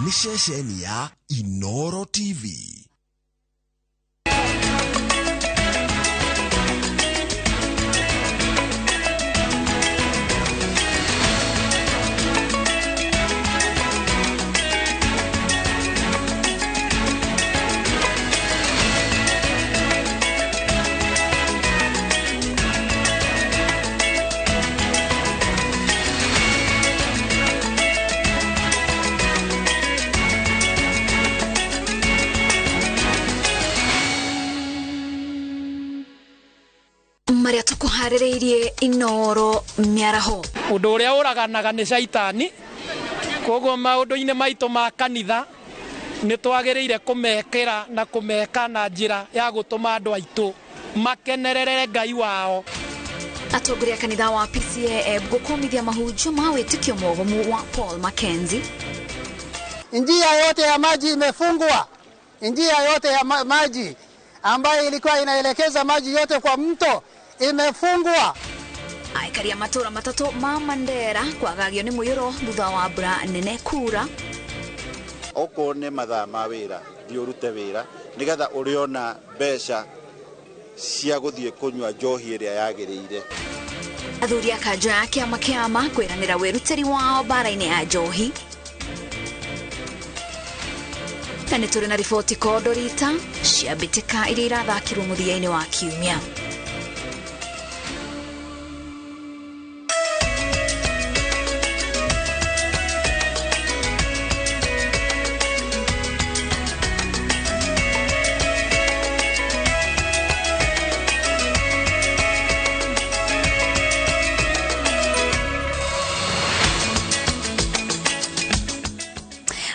Nĩ ceceni ya Inoro TV. Maria tukuharĩrĩirie Inoro mĩaraho. Ũndũ ũrĩa ũraganaga nĩ caitani, koguo maũndũ-inĩ maitũ ma kanitha nĩ twagĩrĩire kũmekĩra na kũmeka na njĩra ya gũtũma andũ aitũ makenerere Ngai wao. Atongoria kanitha wa PCA gũkũmithia mahunjio ma wĩtĩkio mwogomu wa Paul Mackenzie. Njia yote ya maji imefungwa, njia yote ya maji ambayo ilikuwa inaelekeza maji yote kwa mto imefungwa. Aikaria matũra matatũ ma Mandera kwagagio nĩ mũiyũro thutha wa mbura nene kura. Okorwo nĩ mathaa ma wĩra thiĩ ũrute wĩra nĩgetha ũrĩona mbeca cia gũthiĩ kũnyua njohi ĩrĩa yagĩrĩire. Athuri a kanjũ ya kĩama kĩama kwĩranĩra wĩrutĩri wao mbara-inĩ ya njohi. Na nĩ tũrĩ na riboti kondorita cia mbĩtĩka iria irathakirwo mũthia-inĩ wa kiumia.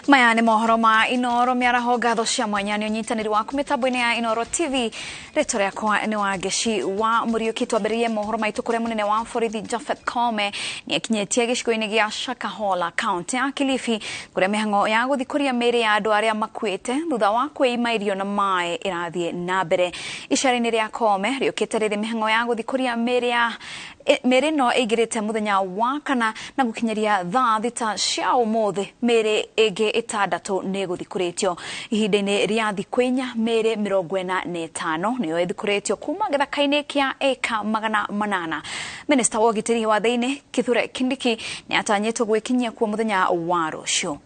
Maya nĩ mohoro ma Inoro mĩaraho. Ngatho cia mwanya nĩ ũnyitanĩri waku mĩtambo-inĩ ya Inoro TV. Rĩtwa rĩakwa nĩ Wangeci wa Mũriũki. Twambĩrĩrie mohoro maitũ kũrĩa mũnene wa borithi Japhet Koome nĩ akinyĩtie gĩcigo-inĩ gĩa Shakahola kaunti ya Kilifi kũrĩa mĩhang'o ya gũthikũria mĩĩrĩ ya andũ arĩa makuĩte thutha wa kwĩima irio na maĩ ĩrathiĩ na mbere. Icera-inĩ rĩa Koome rĩũkĩte rĩrĩ mĩhang'o ya gũthikũria mĩĩrĩ ya mĩĩrĩ ĩno ĩingĩrĩte mũthenya wa kana na gũkinyĩria thaa 6 cia ũmũthĩ mĩĩrĩ ĩngĩ 6 nĩ gũthikũrĩtio. Ihinda-inĩ rĩa thikũ 4 mĩĩrĩ 45 nĩyo ĩthikũrĩtio kuma gĩthaka-inĩ kĩa ĩka 800. Minista wa ũgitĩri wa thĩinĩ Kithure Kindiki nĩ atanyĩtwo gwĩkinyia kuo mũthenya wa rũciũ.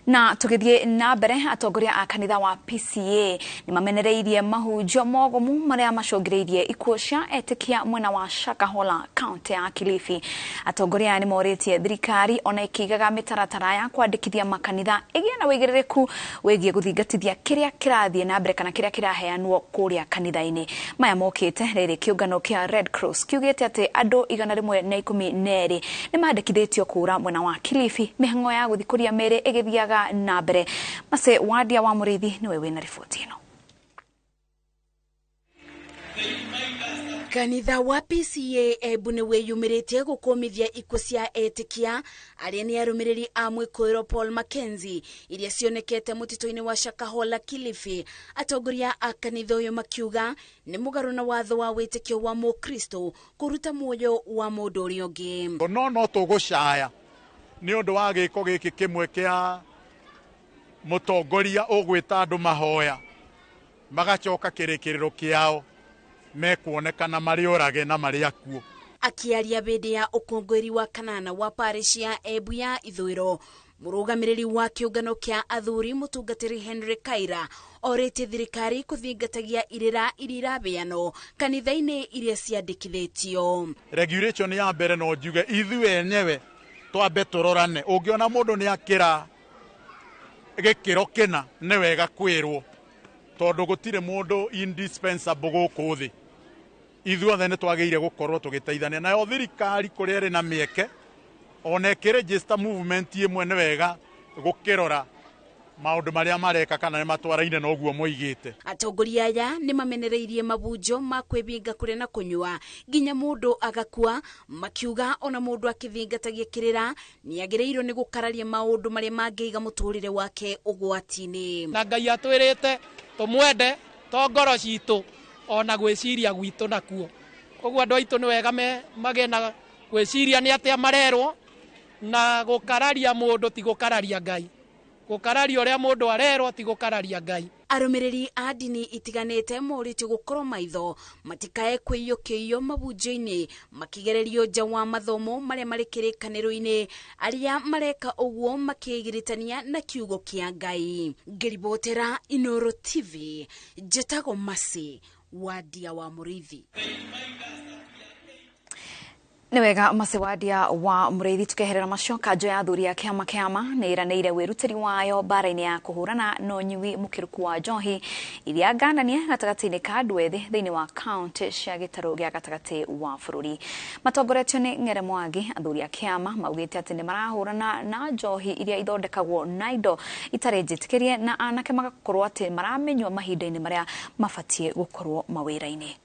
Na tũgĩthiĩ na mbere, atongoria a kanitha wa PCA nĩ mamenereirie mahunjio mogomu marĩa macũngĩrĩirie ikuũ cia etĩkia mwena wa Shakahola kaunti ya Kilifi. Atongoria aya nĩ morĩtie thirikari ona ĩkĩigaga mĩtaratara ya kwandĩkithia makanitha ĩgĩe na wĩigĩrĩrĩku wĩgiĩ gũthingatithia kĩrĩa kĩrathiĩ na mbere kana kĩrĩa kĩraheanwo kũrĩa kanitha-inĩ. Maya mokĩte rĩrĩ kĩũngano kĩa Red Cross kiugĩte atĩ andũ 112 nĩ mandĩkithĩtio kũra mwena wa Kilifi. Mĩhang'o ya gũthikũria mĩĩrĩ ĩgĩthiaga na mbere. Mase Wadia wa Mũrĩithi nĩwe wĩna riboti ĩno. Kanitha wa PCA Embu nĩ wĩyumĩrĩtie gũkũmithia ikuũ cia etĩkia arĩa nĩ arũmĩrĩri a mwĩkũĩro Paul Mackenzie iria cionekete mũtitũ-inĩ wa Shakahola Kilifi. Atongoria a kanitha ũyũ makiuga nĩ mũgarũ na watho wa wĩtĩkio wa mũkristo kũruta muoyo wa mũndũ ũrĩa ũngĩ. No tũgũcaya nĩ ũndũ wa gĩko gĩkĩ kĩmwe kĩa mũtongoria ũgwĩta andũ mahoya magacoka kĩrĩkĩrĩro kĩao mekuonekana marĩ orage na marĩ akuũ. Akĩaria hĩndĩ ya ũkũngũĩri wa kanana wa parish ya Embu ya Ithũĩro, mũrũgamĩrĩri wa kĩũngano kĩa athuri mũtungatĩri Henry Kaira orĩtie thirikari kũthingatagia irĩra iria iraheanwo kanitha-inĩ iria ciandĩkithĩtio. Regulation ya mbere no njuge ithuĩ enyewe twambe tũrorane. Ũngĩona mũndũ nĩ akĩra gĩkĩro kĩna nĩ wega kwĩrwo tondũ gũtirĩ mũndũ indispensable gũkũ thĩ. Ithuothe nĩ twagĩrĩire gũkorwo tũgĩteithania. Nayo thirikari kũrĩa ĩrĩ na mĩeke ona ĩkĩregister movement ĩmwe nĩ wega gũkĩrora maũndũ marĩa mareka kana nĩ matwaraine na ũguo moigĩte. Atongoria aya nĩ mamenereirie mabunjo ma kwĩbinga kũrĩa na kũnyua nginya mũndũ agakua, makiuga ona mũndũ akĩthingatagia kĩrĩra nĩ agĩrĩirwo nĩ gũkararia maũndũ marĩa mangĩiga mũtũrĩre wake ũgwati-inĩ. Na Ngai atwĩrĩte tũmwende to ngoro citũ ona gwĩciria gwitũ nakuo. Koguo andũ aitũ nĩ wega magĩe na gwĩciria nĩ atĩa marerwo na gũkararia mũndũ ti gũkararia Ngai. Gũkararia ũrĩa mũndũ arerwo ti gũkararia Ngai. Arũmĩrĩri a ndini itiganĩte morĩtio gũkorwo maitho matikae kwĩiyũkĩio mabunjo-inĩ makĩgererio nja wa mathomo marĩa marĩ kĩrĩkanĩro-inĩ, arĩa mareka ũguo makĩgiritania na kiugo kĩa Ngai. Ngĩribotera Inooro TV, njĩtagwo Mercy Wadia wa Mũrĩithi. Nĩ wega Mercy Wadia wa Mũrĩithi. Tukeherera macio, kanjo ya athuri a kĩama kĩama nĩ ĩranĩire wĩrutĩri wayo mbara-inĩ ya kũhũrana na ũnyui mũkĩrũku wa njohi iria ngananie gatagatĩ-inĩ ka andũ ethĩ thĩinĩ wa kaunti cia gĩtarũ gĩa gatagatĩ wa bũrũri. Matongoretio nĩ Ng'ere Mwangi, athuri a kĩama maugĩte atĩ nĩ marahũrana na njohi iria ithondekagwo na indo itarĩ njĩtĩkĩrie na anake magakorwo atĩ maramĩnyua mahinda-inĩ marĩa mabatiĩ gũkorwo mawĩra-inĩ.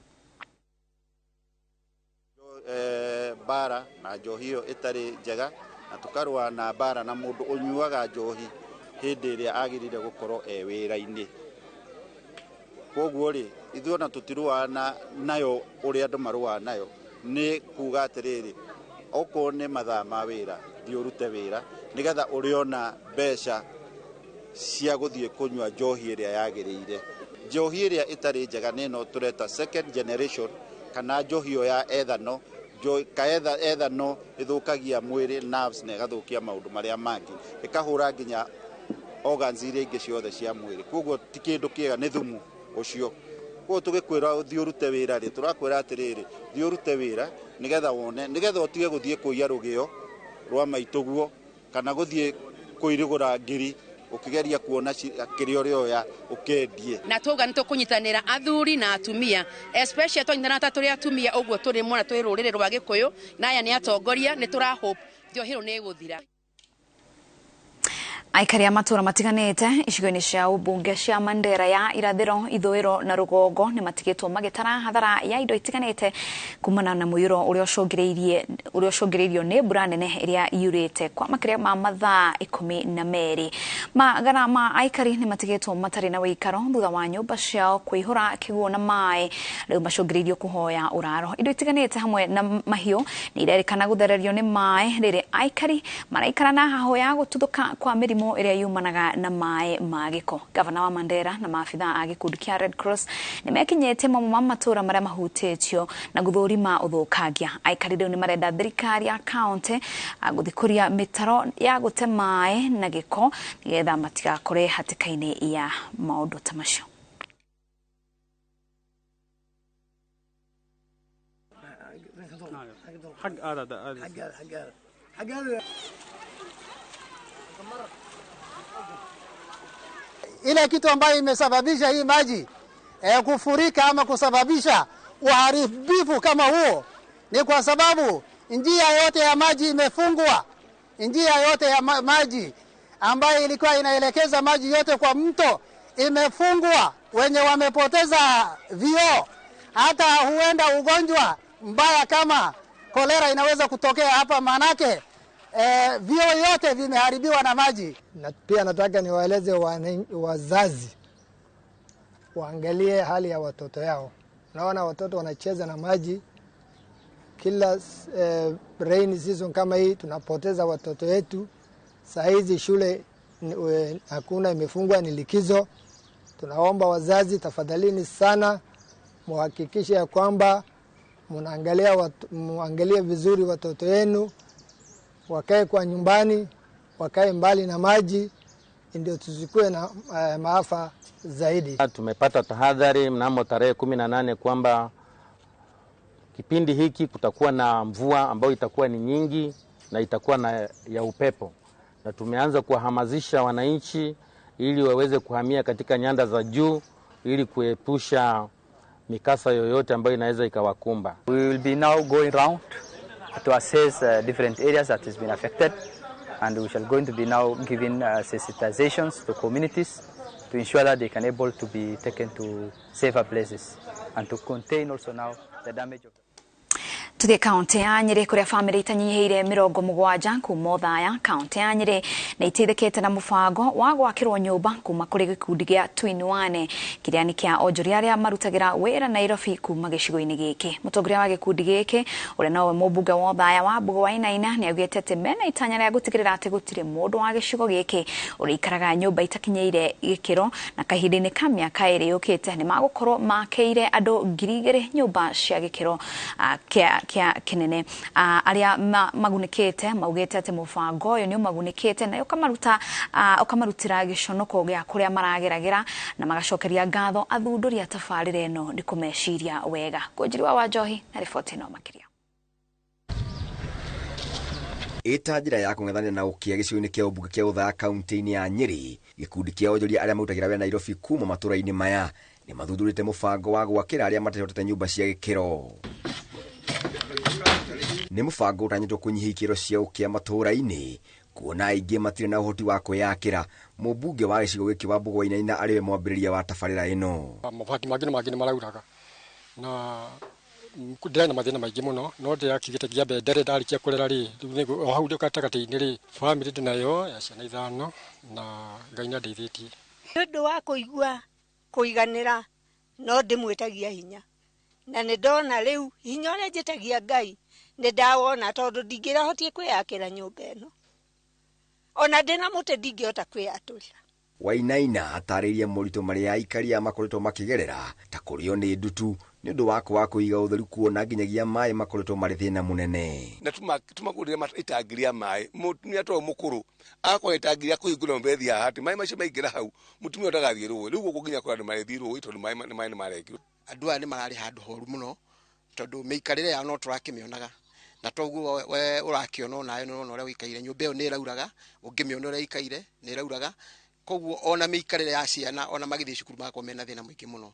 Mbara na njohi ĩyo ĩtarĩ njega, na tũkarũa na mbara na mũndũ ũnyuaga njohi hĩndĩ ĩrĩa agĩrĩire gũkorwo e wĩra-inĩ. Koguo rĩ, ithuĩ ona tũtirũaga nayo ũrĩa andũ marũaga nayo, nĩ kuga atĩrĩrĩ, okorwo nĩ mathaa ma wĩra, thiĩ ũrute wĩra nĩgetha ũrĩona mbeca cia gũthiĩ kũnyua njohi ĩrĩa yagĩrĩire. Njohi ĩrĩa ĩtarĩ njega nĩ ĩno tũreta second generation, kana njohi ĩyo ya ethano. Ethano ĩthũkagia mwĩrĩ, nerves, na ĩgathũkia maũndũ marĩa mangĩ, ĩkahũra nginya organs iria ingĩ ciothe cia mwĩrĩ. Koguo ti kĩndũ kĩega, nĩ thumu ũcio. Koguo tũgĩkwĩra ũthiĩ ũrute wĩra rĩ, tũrakwĩra atĩrĩrĩ, thiĩ ũrute wĩra nĩgetha wone, nĩgetha ũtige gũthiĩ kũiya rũgĩo rwa maitũguo kana gũthiĩ kũirĩgũra ngiri ũkĩgeria kuona kĩrĩa ũrĩoya ũkendie. Na twauga nĩ tũkũnyitanĩra athuri na atumia, especially twanyitanĩra ta tũrĩ atumia ũguo tũrĩ mwana twĩ rũrĩrĩ rwa Gĩkũyũ, na aya nĩ atongoria, nĩ tũra hope njohi ĩno nĩ ĩgũthira. Aikari a matũra matiganĩte icigo-inĩ cia ũmbunge cia Mandera ya irathĩro, ithũĩro na rũgongo nĩ matigĩtwo magĩtara hathara ya indo itiganĩte kumana na mũiyũro ũrĩa ũcũngĩrĩirio nĩ mbura nene ĩrĩa yurĩte kwa makĩria ma mathaa 12. Magana ma aikari nĩ matigĩtwo matarĩ na wĩikaro thutha wa nyũmba ciao kũihũra kĩguũ na maĩ, rĩu macũngĩrĩirio kũhoya ũraro. Indo itiganĩte hamwe na mahiũ nĩ irerĩkana gũthererio nĩ maĩ rĩrĩa aikari maraikara na hahũ ya gũtuthũka kwa mĩrimũ ĩrĩa yumanaga na maĩ ma gĩko. Gavana wa Mandera na maabitha a gĩkundi kĩa Red Cross nĩ mekinyĩtie mamwe ma matũra marĩa mahutĩtio na gũthũrima ũthũkangia. Aikari rĩu nĩ marenda thirikari ya kaunti gũthikũria mĩtaro ya gũte maĩ na gĩko nĩgetha matigakore hatĩka-inĩ ya maũndũ ta macio. Ile kitu ambayo imesababisha hii maji kufurika ama kusababisha uharibifu kama huo ni kwa sababu njia yote ya maji imefungwa. Njia yote ya maji ambayo ilikuwa inaelekeza maji yote kwa mto imefungwa. Wenye wamepoteza vioo, hata huenda ugonjwa mbaya kama kolera inaweza kutokea hapa, manake vioo yote vimeharibiwa na maji. Na pia nataka niwaeleze wazazi waangalie hali ya watoto yao. Naona watoto wanacheza na maji kila rainy season kama hii tunapoteza watoto wetu. Saa hizi shule hakuna, imefungwa, ni likizo. Tunaomba wazazi tafadhalini sana muhakikishe ya kwamba muangalie vizuri watoto wenu, wakae kwa nyumbani, wakae mbali na maji, ndio tusikue na maafa zaidi. Tumepata tahadhari mnamo tarehe 18 kwamba kipindi hiki kutakuwa na mvua ambayo itakuwa ni nyingi na itakuwa na ya upepo, na tumeanza kuwahamasisha wananchi ili waweze kuhamia katika nyanda za juu ili kuepusha mikasa yoyote ambayo inaweza ikawakumba. We will be now going round to assess different areas that has been affected, and we shall going to be now giving sensitizations to communities to ensure that they can able to be taken to safer places and to contain also now the damage of Tuthie kaunti ya Nyeri kuria family itanyihiire 70 kuma Othaya. Kaunti ya Nyeri nĩ iteithĩkĩte na mũbango wa gwakĩrwo nyũmba kuma kũrĩ gĩkundi gĩa Tuinuane kĩrĩa nĩ kĩa onjoria arĩa marutagĩra wĩra Nairobi kuma gĩcigo-inĩ gĩkĩ. Mũtongoria wa gĩkundi gĩkĩ ũrĩa nowe mũmbunge wa Othaya Wambugu Wainaina nĩ augĩte atĩ mena itanya rĩa gũtigĩrĩra atĩ gũtirĩ mũndũ wa gĩcigo gĩkĩ ũrĩikaraga nyũmba itakinyĩire gĩkĩro, na kahinda-inĩ ka mĩaka 2 yũkĩte nĩ magũkorwo makĩire andũ 2,000 nyũmba cia gĩkĩro kĩa kĩnene. Arĩa magunĩkĩte maugĩte atĩ mũbango ũyũ nĩ ũmagunĩkĩte na ũkamarutĩra gĩconoko gĩa kũrĩa marageragĩra, na magacokeria ngatho athundũri a tabarĩra ĩno nĩ kũmeciria wega. Ngũnjiri wa Wanjohi na riboti ĩno makĩria. Ĩta njĩra ya kũng'ethanĩra na ũkĩa gĩcigo-inĩ kĩa ũmbunge kĩa Othaya kaunti-inĩ ya Nyeri, gĩkundi kĩa onjoria arĩa marutagĩra wĩra Nairobi kuma matũũra-inĩ maya nĩ mathundũrĩte mũbango wa gwakĩra arĩa matehotete nyũmba cia gĩkĩro. Nĩ mũbango ũtanyĩtwo kũnyihia ikĩro cia ũkĩa matũũra-inĩ, kuona aingĩ matirĩ na ũhoti wa kwĩyakĩra. Mũmbunge wa gĩcigo gĩkĩ Wambugu Wainaina arĩ we mwambĩrĩria wa tabarĩra ĩno. Mabati mangĩ na mangĩ nĩ marauraga na ndĩrarĩ na mathĩna maingĩ mũno, no ndĩrakĩgĩte ngĩambe ndere ndarĩkia kũrera rĩ, o hau gatagatĩ-inĩ rĩ, bamĩrĩ ndĩnayo ya ciana 5 na Ngai nĩ andeithĩtie. Nĩ ũndũ wa kũigua kũiganĩra no ndĩmwĩtagia hinya, na nĩ ndona rĩu hinya ũrĩa njĩtagia Ngai nĩ ndawona, tondũ ndingĩrahotie kwĩyakĩra nyũmba ĩno, ona ndĩna mũtĩ ndingĩhota kwĩyatũrĩra. Wainaina atarĩirie moritũ marĩa aikari aya makoretwo makĩgerera ta kũrĩo nĩ ndutu nĩ ũndũ wa kwaga kũiga ũtheru, kuona nginyagia maĩ makoretwo marĩ thĩna mũnene. Na tumagũrĩre itangi rĩa maĩ, mũtumia to mũkũrũ akwa itangi rĩa kũhingũra mũberethi haha atĩ maĩ macio maingĩra hau mũtumia ndagathiĩ rũĩ. Rĩu gũkũ nginya kũrĩ andũ marĩthiĩ rũĩ tondũ maĩ nĩ marengirwo. Andũ aya nĩ mararĩ handũ horu mũno tondũ mĩikarĩre yao no tũrakĩmĩonaga, na toguo we ũrakĩona onawe nĩ ũrona ũrĩa ũikaire. Nyũmba ĩyo nĩ ĩrauraga, ũngĩmĩona ũrĩa ĩikaire nĩ ĩrauraga, koguo ona mĩikarĩre ya ciana ona magĩthiĩ cukuru magakorwo mena thĩna mũingĩ mũno.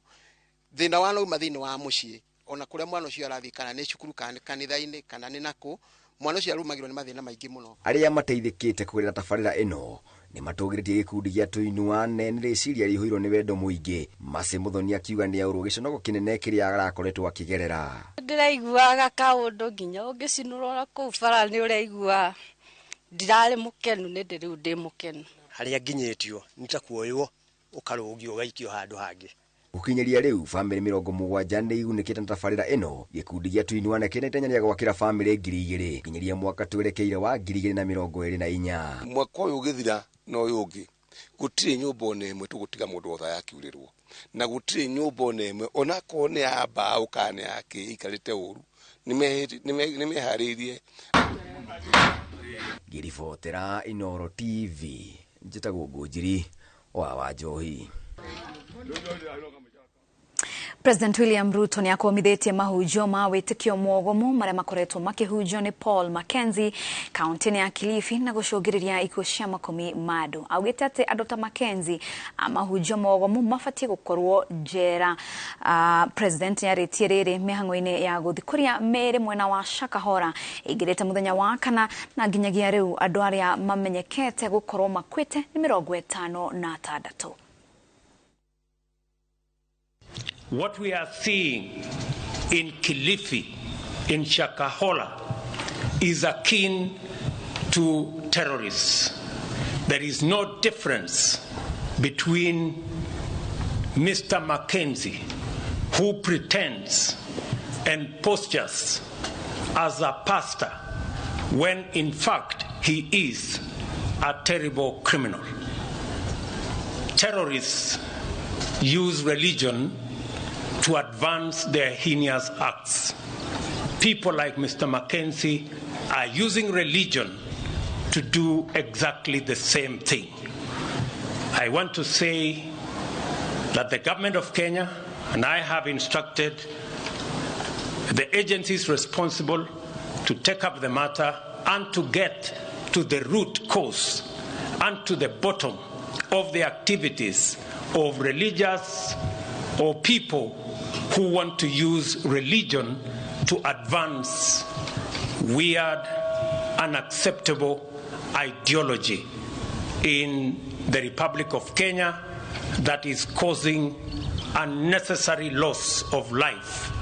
Thĩna wanauma thĩinĩ wa mũciĩ, ona kũrĩa mwana ũcio arathiĩ, kana nĩ cukuru kana nĩ kanitha-inĩ kana nĩ nakũ, mwana ũcio arumagĩrwo nĩ mathĩna maingĩ mũno. Arĩa mateithĩkĩte kũgerera tabarĩra ĩno nĩ matũgĩrĩtie gĩkundi gĩa Tuinuane nĩ rĩciria rĩihũirwo nĩ wendo mũingĩ. Mercy Muthoni akiuga nĩ aũrwo gĩconoko kĩnene kĩrĩa arakoretwo akĩgerera. Ndĩraiguaga kaũndũ nginya ũngĩcinũrora kũu bara nĩ ũraigua ndirarĩ mũkenu, nĩ ndĩ rĩu ndĩ mũkenu. Harĩa nginyĩtio nĩ ta kuoywo ũkarũgio ũgaikio handũ hangĩ. Gũkinyĩria rĩu bamĩrĩ 70 nĩ igunĩkĩte na tabarĩra ĩno. Gĩkundi gĩa Tuinuane kĩna itanya rĩa gwakĩra bamĩrĩ 2,000 gũkinyĩria mwaka twerekeire wa 2024. Mwaka ũyũ ũgĩthira na ũyũ ũngĩ gũtirĩ nyũmba ona ĩmwe tũgũtiga mũndũ Othaya akiurĩrwo, na gũtirĩ nyũmba ona ĩmwe onakorwo nĩ ya mbaũ kana nĩ ya kĩ ĩikarĩte ũru, nĩ meharĩirie. Ngĩribotera Inooro TV, njĩtagwo Ngũnjiri wa Wanjohi. President William Ruto nĩ akomithĩtie mahunjio ma wĩtĩkio mwogomu marĩa makoretwo makĩhunjio nĩ Paul Mackenzie kaunti-inĩ ya Kilifi na gũcũngĩrĩria ikuũ cia makũmi ma andũ. Augĩte atĩ andũ ta Mackenzie a mahunjio mwogomu mabatiĩ gũkorwo njera. President nĩarĩtie rĩrĩ mĩhang'o-inĩ ya gũthikũria mĩĩrĩ mwena wa Shakahola ĩingĩrĩte mũthenya wa kana, na nginyagia rĩu andũ arĩa mamenyekete gũkorwo makuĩte nĩ 56. What we are seeing in Kilifi, in Shakahola, is akin to terrorists. There is no difference between Mr. Mackenzie, who pretends and postures as a pastor, when in fact he is a terrible criminal. Terrorists use religion to advance their heinous acts. People like Mr. Mackenzie are using religion to do exactly the same thing. I want to say that the government of Kenya, and I have instructed the agencies responsible to take up the matter and to get to the root cause and to the bottom of the activities of religious or people who want to use religion to advance weird, unacceptable ideology in the Republic of Kenya that is causing unnecessary loss of life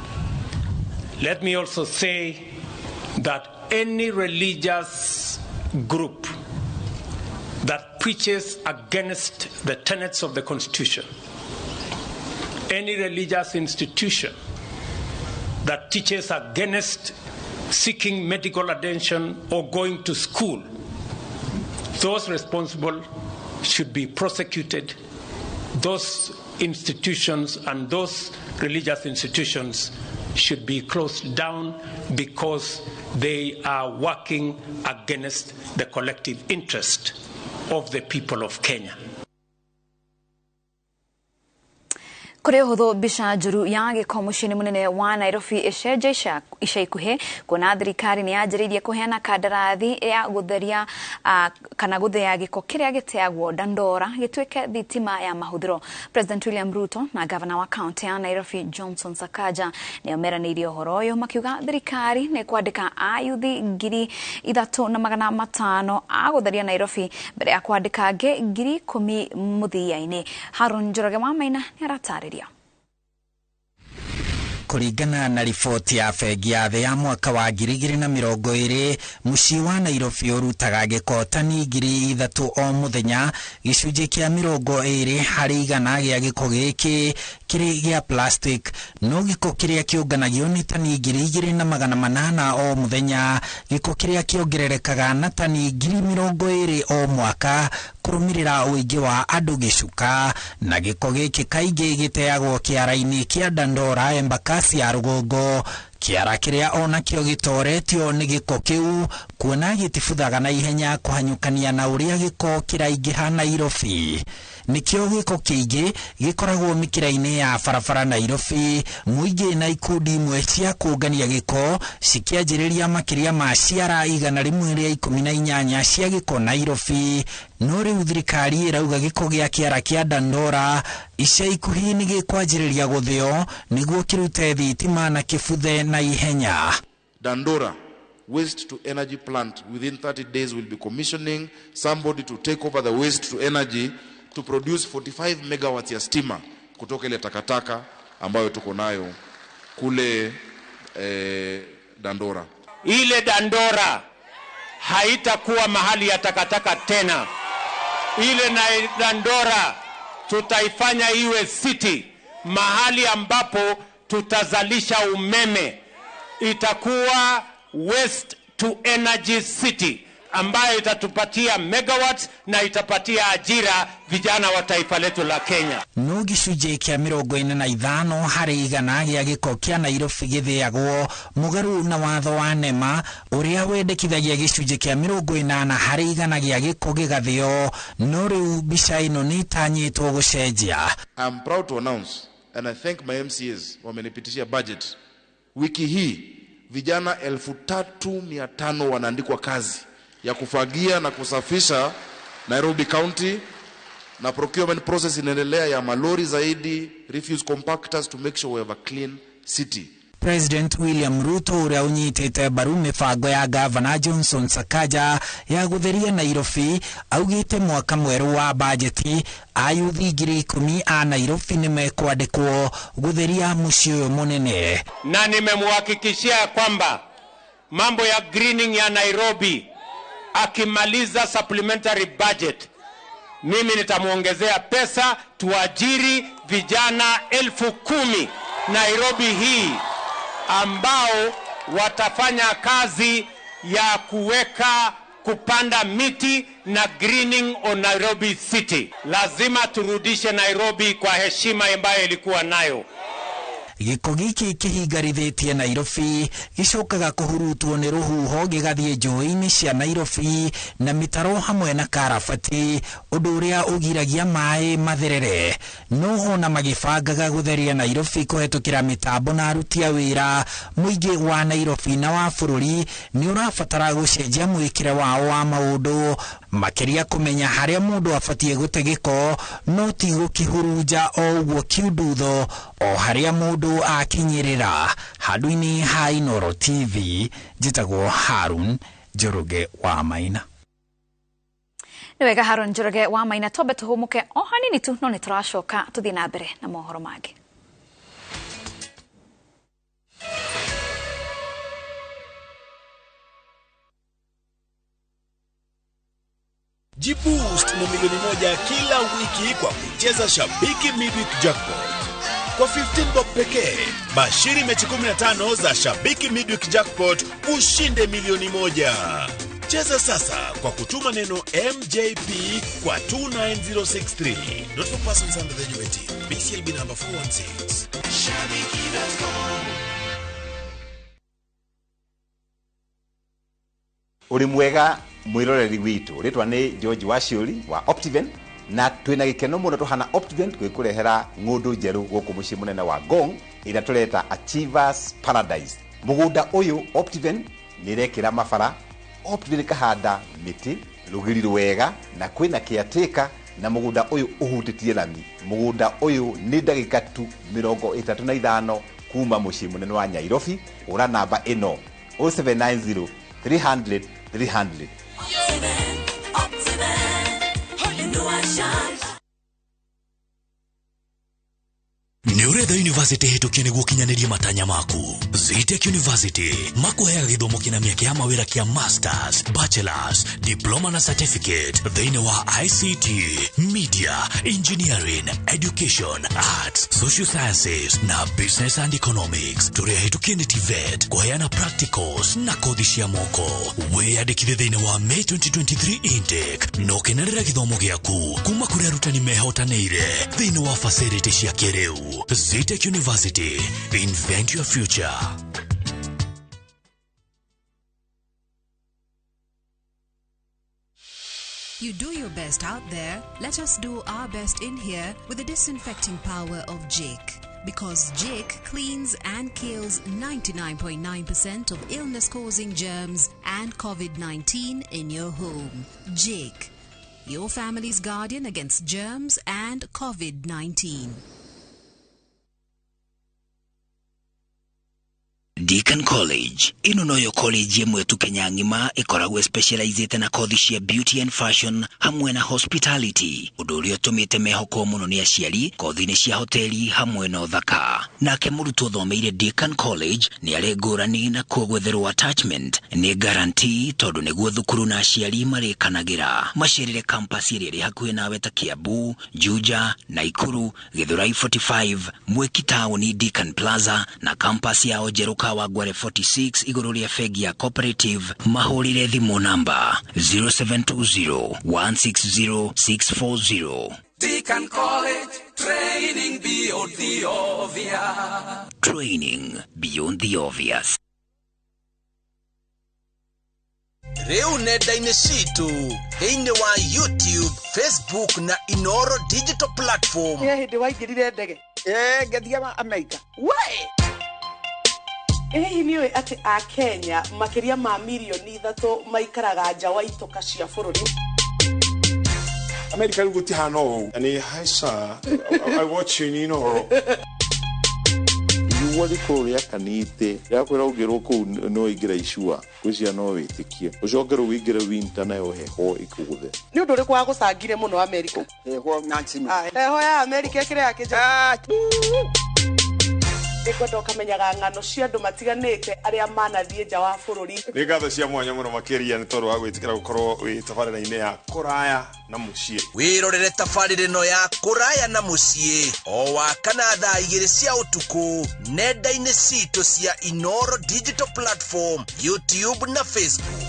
Let me also say that any religious group that preaches against the tenets of the Constitution, any religious institution that teaches against seeking medical attention or going to school, those responsible should be prosecuted. Those institutions and those religious institutions should be closed down because they are working against the collective interest of the people of Kenya. Kuri uhuthu mbica njuru ya gĩko mũciĩ-inĩ mũnene wa Nairobi ĩcenjia ica ikuhĩ kuona thirikari nĩ yanjĩrĩirie kũheana kandarathi ya gũtheria kana gũthea gĩko kĩrĩa gĩteagwo Dandora gĩtuĩke thitima ya mahũthĩro. President William Ruto na gavana wa kaunti ya Nairobi Johnson Sakaja nĩo meranĩirie ũhoro ũyũ makiuga thirikari nĩ kwandĩka ayuthi 3,500 a gũtheria Nairobi mbere ya kwandĩka angĩ 10,000 mũthia-inĩ. Haron Njoroge wa Maina nĩ aratarĩria. Kũringana na riboti ya bengi ya thĩ ya mwaka wa 2020 mũciĩ wa Nairobi ũrutaga gĩko tani 3,000 o mũthenya, gĩcunjĩ kĩa 20 harĩ igana gĩa gĩko gĩkĩ kĩrĩ gĩa plastic, no gĩko kĩrĩa kĩũnganagio nĩ tani 2,800 o mũthenya, gĩko kĩrĩa kĩongererekaga na tani 20,000 o mwaka kũrũmĩrĩra ũingĩ wa andũ gĩcuka, na gĩko gĩkĩ kaingĩ gĩteagwo kĩara-inĩ kĩa Dandora Embakasi ya rũgongo, kĩara kĩrĩa onakĩo gĩtoretio nĩ gĩko kĩu kuona gĩtibuthaga na ihenya kũhanyũkania na ũrĩa gĩko kĩraingĩha Nairobi. Nĩkĩo gĩko kĩingĩ gĩkoragwo mĩkĩra-inĩ ya barabara Nairobi, mũingĩ na ikundi imwe cia kũngania gĩko cikĩanjĩrĩria makĩria ma ciara 118 cia gĩko Nairobi. No rĩu thirikari ĩrauga gĩko gĩa kĩara kĩa Dandora ica ikuhĩ nĩ gĩkwanjĩrĩria gũthĩo nĩguo kĩrute thitima na kĩbuthe na ihenya. Dandora waste to energy plant within 30 days will be commissioning somebody to take over the waste to energy to produce 45 megawatts ya stima kutoka ile takataka ambayo tuko nayo kule Dandora. Ile Dandora haitakuwa mahali ya takataka tena. Ile na Dandora tutaifanya iwe city, mahali ambapo tutazalisha umeme. Itakuwa waste to energy city ambayo itatupatia megawatts na itapatia ajira vijana wa taifa letu la Kenya. No gĩcunjĩ kĩa 45 harĩ igana gĩa gĩko kĩa Nairobi gĩthĩagwo mũgarũ na watho wa NEMA ũrĩa wendekithagia gĩcunjĩ kĩa 80 harĩ igana gĩa gĩko gĩgathĩo, no rĩu mbica ĩno nĩ ĩtanyĩtwo gũcenjia. I'm proud to announce and I thank my MCAs wamenipitishia budget. Wiki hii vijana 3,500 wanaandikwa kazi ya kufagia na kusafisha Nairobi County, na procurement process inaendelea ya malori zaidi, refuse compactors to make sure we have a clean city. President William Ruto ũrĩa ũnyitĩte mbaru mĩbango ya Gavana Johnson Sakaja ya gũtheria Nairobi augĩte mwaka mwerũ wa bajeti ayuthi 10,000 a Nairobi nĩmekwandĩkwo gũtheria mũciĩ ũyũ mũnene. Na nimemhakikishia kwamba mambo ya greening ya Nairobi akimaliza supplementary budget mimi nitamuongezea pesa tuajiri vijana 10,000 Nairobi hii ambao watafanya kazi ya kuweka kupanda miti na greening on Nairobi City. Lazima turudishe Nairobi kwa heshima ambayo ilikuwa nayo. Gĩko gĩkĩ kĩhingarithĩtie Nairobi gĩcokaga kũhurutwo nĩ rũhuho gĩgathiĩ njũĩ-inĩ cia Nairobi na mĩtaro hamwe na karabati, ũndũ ũrĩa ũgiragia maĩ matherere. No ona magĩbangaga gũtheria Nairobi kũhetũkĩra mĩtambo na aruti a wĩra, mũingĩ wa Nairobi na wa bũrũri nĩ ũrabatara gũcenjia mwĩkĩre wao wa maũndũ, makĩria kũmenya harĩa mũndũ abatiĩ gũte gĩko, no ti gũkĩhurunja o ũguo kiundutho o harĩa mũndũ akinyĩrĩra. Handũ-inĩ ha Inooro TV, njĩtagwo Harun Njoroge wa Maina. Nĩ wega Harun Njoroge wa Maina, twambe tũhũmũke o hanini tu, no nĩ tũracoka tũthiĩ na mbere na mohoro mangĩ. Jiboost na 1,000,000 kila wiki kwa kucheza Shabiki Midweek Jackpot. Kwa 15 bob pekee, bashiri mechi 15 za Shabiki Midweek Jackpot ushinde 1,000,000. Cheza sasa kwa kutuma neno MJP kwa 29063. Not for persons under the age of 18. BCLB number 416. Shabiki.com. Uri mwega mwiroreri witu ritwa ni George Waciuri wa Optiven na twina gikeno muno tuhana Optiven gwikurehera ng'undu njeru guku mucii munene wa Ngong ira tureta Achievers Paradise. Mugunda uyu Optiven nirekira mabara, Optiven kahanda miti rugiri rwega na kwina kiateka na mugunda uyu uhutitie lami. Mugunda uyu ni ndagika tu 35 kuma mucii munene wa Nairobi. Ura namba ino 0790 300 300. Nĩ ũretha university hĩtũkie nĩguo ũkinyanĩrie matanya maku. Zetech University makuheaga gĩthomo kĩna mĩeke ya mawĩra kĩa masters, bachelors, diploma na certificate thĩinĩ wa ICT, media, engineering, education, arts, social sciences na business and economics. Tũrĩ ahĩtũkie nĩ TVET kũheana practicals na kothi cia moko. Wĩyandĩkithie thĩinĩ wa May 2023 intake na ũkenerere gĩthomo gĩaku kuma kũrĩ arutani mehotanĩire thĩinĩ wa facility cia kĩrĩu. Zetech University, invent your future. You do your best out there, let us do our best in here with the disinfecting power of Jik. Because Jik cleans and kills 99.9% of illness-causing germs and COVID-19 in your home. Jik, your family's guardian against germs and COVID-19. Deacon College ino noyo college ĩmwe tu Kenya ng'ima ĩkoragwo specializĩte na kothi cia beauty and fashion hamwe na hospitality, ũndũ ũrĩa ũtũmĩte mehokwo mũno nĩ aciari kothi-inĩ cia hoteli hamwe na ũthaka. Nake mũrutwo ũthomeire Deacon College nĩ arĩ ngũrani na kuo gwetherwo attachment nĩ guarantee tondũ nĩguo thukuru na aciari marĩkanagĩra. Macerere campus ĩrĩa ĩrĩ hakuhĩ nawe ta Kiambu, Juja, Naikuru, Githurai 45, Mwiki taũni Deacon Plaza na campus yao njerũ Kawangware 46 igũrũ rĩa bengi ya Cooperative. Mahũrĩre thimũ namba 0720 160 640. Deacon College, training beyond the obvious. Training beyond the obvious. Rĩu nenda-inĩ citũ thĩinĩ wa YouTube, Facebook na Inoro digital platform. Nĩ hĩndĩ waingĩrire ndege? Ngĩthiĩ Amerika. We! Hihi nĩ ũĩ atĩ a Kenya makĩria ma 3 million maikaraga nja wa itoka cia bũrũri? Amerika rĩu gũtihana ũũ. Nĩ hi sir, I watch you in Inoro. Riũa rĩkorwo rĩakanĩte rĩakwĩra ũngĩrwo kũu no ingĩra icua gwĩciria no wĩtĩkie ũcoke rĩu ũingĩre winter nayo heho ĩkũgũthe. Nĩ ũndũ ũrĩkũ wagũcangire mũno Amerika? Heho Nancy. Heho ya Amerika ĩkĩrĩ ya kĩnja. Nĩngwenda ũkamenyaga ng'ano cia andũ matiganĩte arĩa manathiĩ nja wa bũrũri. Nĩ ngatho cia mwanya mũno makĩria nĩ tondũ wa gwĩtĩkĩra gũkorwo wĩ tabarĩra-inĩ ya kũraya na mũciĩ. Wĩrorere tabarĩra ĩno ya kũraya na mũciĩ o wa kana thaa 2 cia ũtukũ nenda-inĩ citũ cia Inoro digital platform, YouTube na Facebook.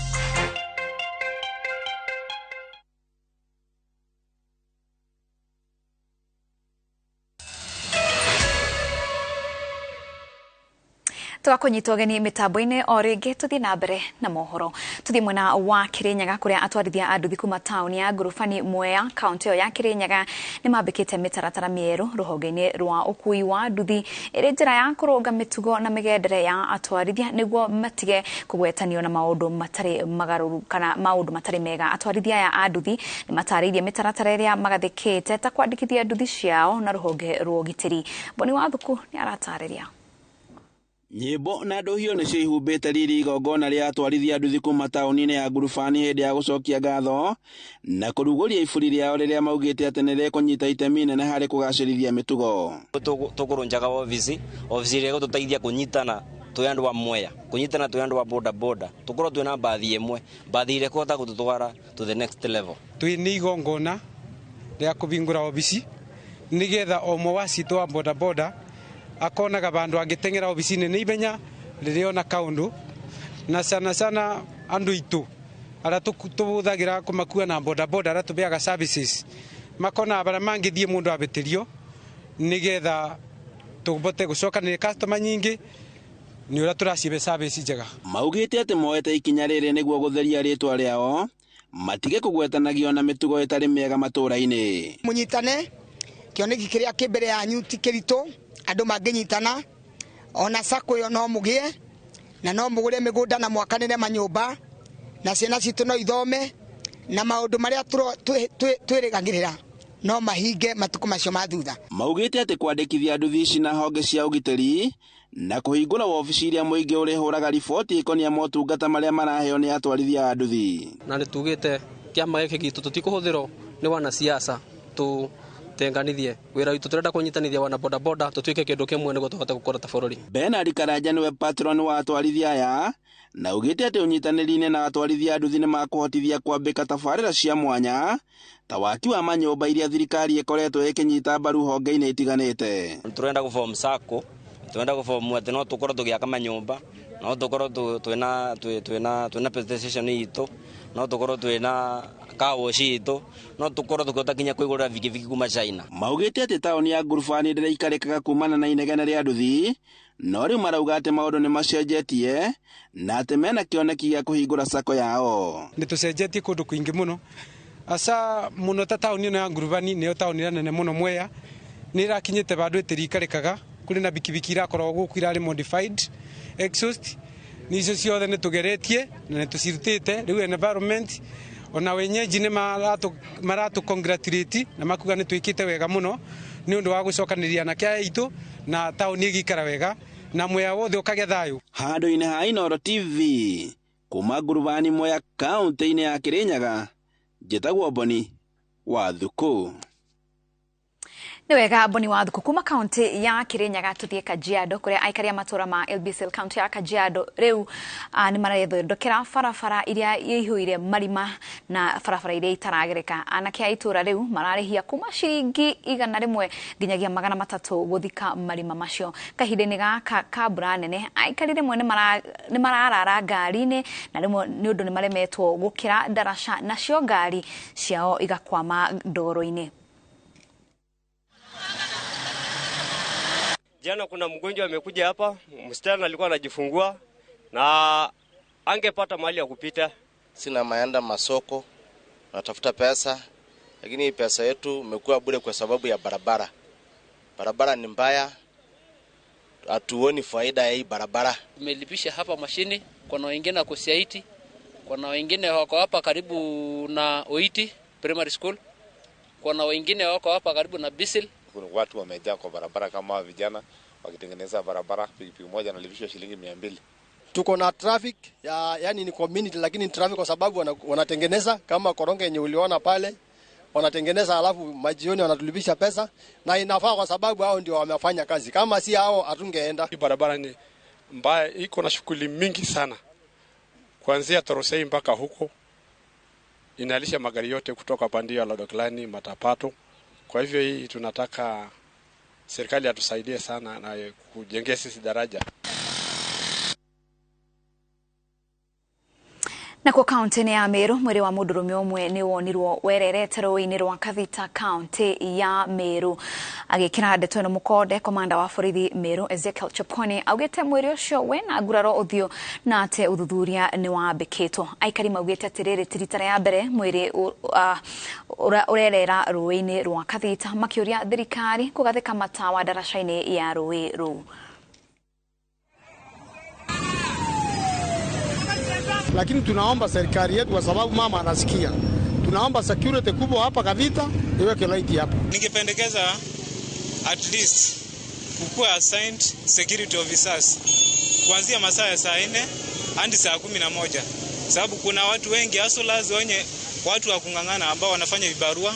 Tũgakũnyitwo ũgeni mĩtambo-inĩ o rĩngĩ tũthiĩ na mbere na mohoro. Tũthiĩ mwena wa Kirinyaga kũrĩa atwarithia a nduthi kuma taũni ya Ngurubani Mwea kaũntĩ ĩyo ya Kirinyaga nĩ mambĩkĩte mĩtaratara mĩerũ rũhonge-inĩ rwa ũkui wa nduthi ĩrĩ njĩra ya kũrũnga mĩtugo na mĩgendere ya atwarithia nĩguo matige kũgwetanio na maũndũ matarĩ magarũru kana maũndũ matarĩ mega. Atwarithia aya a nduthi nĩ matarĩirie mĩtaratara ĩrĩa magathĩkĩte ta kwandĩkithia nduthi ciao na rũhonge rwa ũgitĩri. Boni wa Thuku nĩ aratarĩria. Nyĩmbo na ndũhio nĩcio ihumbĩte riri igongona rĩa atwarithia nduthi kuma taũni-inĩ ya Ngurubani hĩndĩ ya gũcokia ngatho na kũrugũria iburi rĩao rĩrĩa maugĩte atĩ nĩ rĩkũnyita itemi inene harĩ kũgacĩrithia mĩtugo. Tũkũrũnjaga obici, obici ĩrĩa ĩgũtũteithia kũnyitana twi andu a Mwea, kunyitana twi andu a boda boda, tukorwo twina mbathi imwe, mbathi iria kuhota gututwara to the next level. Twi ni igongona ria kubingura obici nigetha o mwe wa citũ wa boda boda akonaga bandu angiteng'era obici-inĩ nĩ ihenya rĩrĩa ona kaundu, na sana sana andu itu aria tũhũthagĩra kũmakua na boda boda aria tũbeaga services makona bara mangĩthiĩ mũndũ abĩtĩrio nigetha tũbote gũcokanĩrĩria customer nyingĩ nĩ ũrĩa tũracibe service njega. Maugĩte atĩ moete ikinya rĩrĩ nĩguo gũtheria rĩtwa rĩao matige kũgwetanagio na mĩtugo ĩtarĩ mĩega matũra-inĩ. Mũnyitane kĩoneki kĩrĩa kĩ mbere yanyu ti kĩritũ, andũ mangĩnyitana ona sako ĩyo no mũgĩe na no mũgũre mĩgũnda na mwakanĩre manyũmba na ciana citũ no ithome na maũndũ marĩa twĩrĩgagĩrĩra no mahinge matukũ macio ma thutha. Maugĩte atĩ kwandĩkithia nduthi ici na honge cia ũgitĩri na kũhingũra wabici iria mũingĩ ũrĩhũraga riboti ĩkonia motungata marĩa maraheo nĩ atwarithia a nduthi. Na nĩ tugĩte kĩama gĩkĩ gitũ tũtikũhũthĩrwo nĩ wanasiasa tũtenganithie wĩra witũ, tũrenda kũnyitanithia wana boda boda tũtuĩke kĩndũ kĩmwe nĩguo tũhote gũkũra ta bũrũri. Bernard Karanja nĩwe patron wa atwarithia aya na augĩte atĩ ũnyitanĩri-inĩ na atwarithia a nduthi nĩ makũhotithia kwambĩka tabarĩra cia mwanya ta waki wa manyũmba iria thirikari ĩkoretwo ĩkĩnyita mbaru honge-inĩ itiganĩte. Turenda gũform sacco, turenda gũform atĩ no tũkorwo tũgĩaka manyũmba, no tũkorwo twĩna presentation itũ, no tũkorwo twĩna car wash itũ, no tũkorwo tũkĩhota nginya kwĩgũrĩra bikibiki kuma China. Maugĩte atĩ taũni ya Ngurubani ndĩraikarĩkaga kumana na inegene rĩa nduthi, no rĩu marauga atĩ maũndũ nĩ macenjetie na atĩ mena kĩoneki gĩa kũhingũra sacco yao. Nĩ tũcenjetie kũndũ kũingĩ mũno, asa mũno ta taũni ĩno ya Ngurubani nĩyo taũni ĩrĩa nene mũno Mwea, nĩ ĩrakinyĩte bandũ ĩtĩrikarĩkaga. Kũrĩ na bikibiki irakoragwo gũkũ irarĩ modified exhaust, nicio ciothe nĩ tũgeretie na nĩ tũcirutĩte. Rĩu environment ona wenyeji nĩ maratũ congratulate na makuga nĩ twĩkĩte wega mũno nĩ ũndũ wa gũcokanĩrĩria anake aya aitũ na taũni ĩgĩikara wega na Mwea wothe ũkagĩa thayũ. Handũ-inĩ ha Inooro TV kuma Ngurubani Mwea kaũntĩ-inĩ ya Kĩrĩnyaga, njĩtagwo Boni wa Thuku. Nĩ wega Boni wa Thuku. Kuma kaunti ya Kirinyaga tuthie Kajiado kuria aikari a matura ma Ilbisil kaunti ya Kajiado riu ni marethondekera barabara iria ihuire marima na barabara iria itaragereka. Anake a itura riu mararihia kuma ciringi 100 nginyagia 300 guthika marima macio. Kahinda-inĩ gaka ka mbura nene aikari rimwe ni mararara ngari-inĩ na rimwe ni undu ni maremetwo gukira ndaraca nacio ngari ciao igakwama ndoro-inĩ. Jana kuna mgonjwa amekuja hapa, msichana alikuwa anajifungua na angepata mahali ya kupita. Sina maenda masoko, natafuta pesa, lakini pesa yetu imekuwa bure kwa sababu ya barabara. Barabara ni mbaya, hatuoni faida ya hii barabara. Tumelipisha hapa mashini, kuna wengine wako Siaiti, kuna wengine wako hapa karibu na Oiti Primary School, kuna wengine wako hapa karibu na Bisil. Kuna watu wamejaa kwa barabara kama vijana wakitengeneza barabara, pikipiki moja analipishwa shilingi 200. Tuko na traffic ya, yani ni community lakini ni traffic kwa sababu wanatengeneza kama koronge yenye uliona pale wanatengeneza, alafu majioni wanatulipisha pesa na inafaa kwa sababu hao ndio wamefanya kazi. Kama si hao hatungeenda. Hii barabara ni mbaya, iko na shughuli mingi sana. Kuanzia Torosei mpaka huko inalisha magari yote kutoka pande ya Lodoklani, Matapato. Kwa hivyo hii tunataka serikali atusaidie sana na kujengea sisi daraja. Na kwa kaunti ya Meru mwiri wa mundurume umwe ni wonirwo wererete rũĩ-inĩ rwa Kathita kaunti ya Meru. Agĩkĩra ndeto ĩno mũkonde, komanda wa borithi Meru Ezekiel Chepkwony augĩte mwĩrĩ ũcio wena nguraro ũthiũ na atĩ ũthuthuria nĩ wambĩkĩtwo. Aikari maugĩte atĩ rĩrĩ ti rita rĩa mbere mwĩrĩ ũrerera rũĩ-inĩ rwa Kathita, makĩũria thirikari kũgathĩka matawa ndaraca-inĩ ya rũĩ rũu. Lakini tunaomba serikali yetu kwa sababu mama anasikia. Tunaomba security kubwa hapa Kavita iweke light hapa. Ningependekeza at least kukuwa assigned security officers kuanzia masaa ya saa 4 hadi saa 11. Sababu kuna watu wengi hustlers wenye watu wa kungangana ambao wanafanya vibarua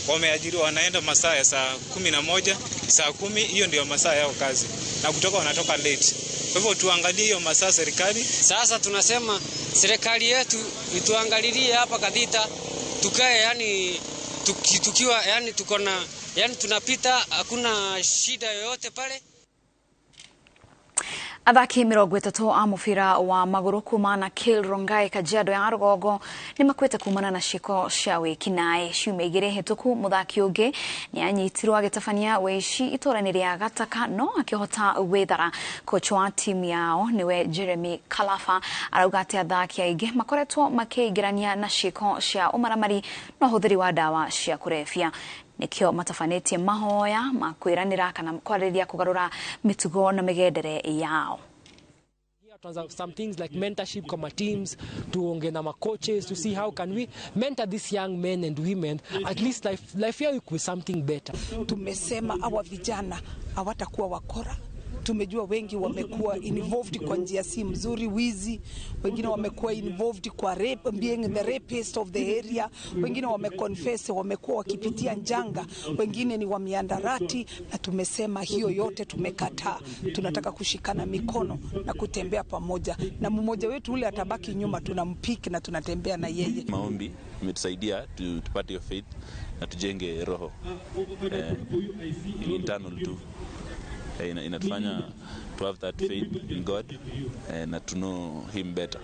wameajiriwa wanaenda masaa ya saa 11, saa 10, hiyo ndio masaa yao kazi. Na kutoka wanatoka late. Kwa hivyo tuangalie hiyo masaa serikali. Sasa tunasema serikali yetu ituangalilie hapa Kathita, tukae yani tukiwa yani tuko na yani tunapita hakuna shida yoyote pale. Athaki 30 a mubira wa maguru kuma na Kil Rongai Kajiado ya rugongo ni makuite kumana na ciiko cia wikinaĩ. Ciumia igĩrĩ hĩtũku mũthaki ũngĩ nĩ anyitirwo agĩtabania wĩici itũra-inĩ rĩa Gataka no akĩhota gwĩthara. Coach wa timu yao nĩwe Jeremy Kalafa arauga atĩ athaki aingĩ makoretwo makĩingĩrania na ciĩko cia ũmaramari na ũhũthĩri wa ndawa cia kũrebia. Nikio matabanĩtie mahoya ma kwĩranĩra kana kwarĩrĩria kũgarũra mĩtugo na mĩgendere yao. Some things like mentorship kama teams, tuonge na coaches to see how can we mentor these young men and women, at least life yao ikuwe something better. Tumesema hawa vijana hawatakuwa wakora. Tumejua wengi wamekuwa involved kwa njia si mzuri, wizi, wengine wamekuwa involved kwa rape, being the rapist of the area, wengine wameconfess wamekuwa wakipitia njanga, wengine ni wa miandarati, na tumesema hiyo yote tumekataa. Tunataka kushikana mikono na kutembea pamoja, na mmoja wetu ule atabaki nyuma tunampiki na tunatembea na yeye. Maombi imetusaidia tupate hiyo faith na tujenge roho internal tu. Inatufanya to have that faith in God and to know him better.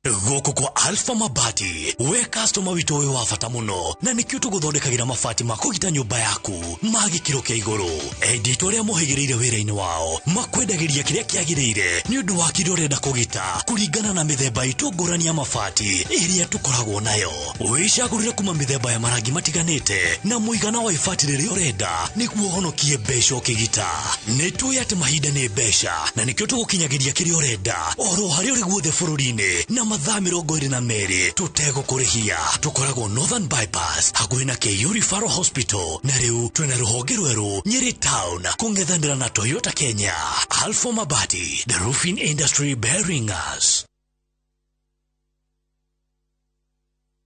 Gũkũ kwa Alpha Mabati we customer witũ wĩ wa bata mũno na nĩkĩo tũgũthondekagĩra mabati ma kũgita nyũmba yaku ma gĩkĩro kĩa igũrũ. Endi arĩa mohĩgĩrĩire wĩra-inĩ wao makwendagĩria kĩrĩa kĩagĩrĩire nĩ ũndũ wa kĩrĩa ũrenda kũgita kũringana na mĩthemba itũ ngũrani ya mabati ĩrĩa tũkoragwo nayo. Wĩcagũrĩre kuma mĩthemba ya marangi matiganĩte na mũigana wa ibati rĩrĩa ũrenda nĩguo ũhonokie mbeca ũkĩgita. Nĩ tũĩ atĩ mahinda nĩ mbeca na nĩkĩo tũgũkinyagĩria kĩrĩa ũrenda oro harĩa ũrĩ guothe bũrũri-inĩ na mathaa 22 tũtegũkũrĩhia. Tũkoragwo Northern Bypass hakuhĩ na KU Referral Hospital na rĩu twĩna rũhonge rwerũ Nyeri Town kũng'ethanĩra na Toyota Kenya. Alpha Mabati, the roofing industry bearing us.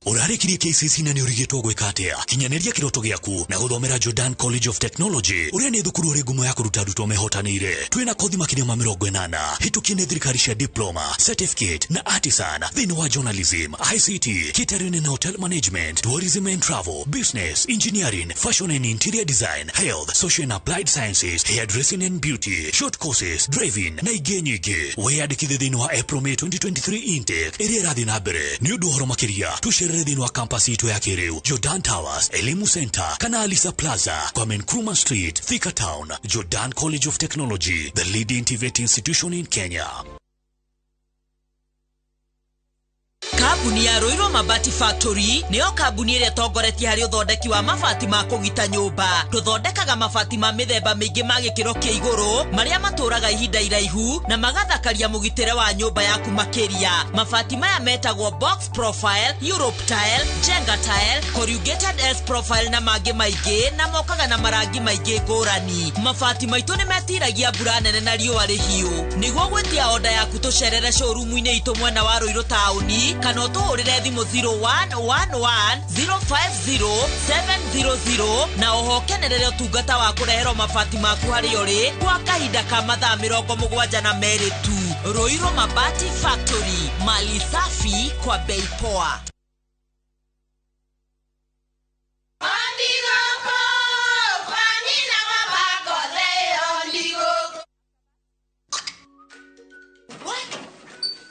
Ũrarĩkirie KCC na nĩ ũrigĩtwo gwĩka atĩa? Kinyanĩria kĩroto gĩaku na gũthomera Jordan College of Technology ũrĩa nĩ thukuru ũrĩ ngumo ya kũruta arutwo mehotanĩire. Twĩna kothi makĩria ma 80 hĩtũkie nĩ thirikari cia diploma, certificate na artisan thĩinĩ wa journalism, ICT, catering and hotel management, tourism and travel, business, engineering, fashion and interior design, health, social and applied sciences, hairdressing and beauty, short courses, driving na ingĩ nyingĩ. Wĩyandĩkithie thĩinĩ wa April May 2023 intake ĩrĩa ĩrathiĩ na mbere. Nĩ ũndũ ũhoro makĩria tũcerere thĩinĩ wa campus itũ ya kĩrĩu Jordan Towers, Elimu Center kana Alisa Plaza, Kwame Nkrumah Street, Thika Town. Jordan College of Technology, the leading TVET institution in Kenya. Kambuni ya Ruiru Mabati Factory nĩyo kambuni ĩrĩa ĩtongoretie harĩ ũthondeki wa mabati ma kũgita nyũmba. Tũthondekaga mabati ma mĩthemba mĩingĩ ma gĩkĩro kĩa igũrũ marĩa matũraga ihinda iraihu na magathakaria mũgitĩre wa nyũmba yaku makĩria. Mabati maya metagwo box profile, Europe tile, Jenga tile, corrugated S profile na mangĩ maingĩ, na mokaga na marangi maingĩ ngũrani. Mabati maitũ nĩ metiragia mbura nene na riũa rĩhiũ. Nĩguo gwĩtia oda yaku tũcerere showroom-inĩ itũ mwena wa Ruiru taũni kana ũtũhũrĩre thimũ 0111 050 700 na oho kenerere ũtungata wa kũreherwo mabati maku harĩa ũrĩ kwa kahinda ka mathaa 72 tu. Ruiru Mabati Factory, mali safi kwa bei poa.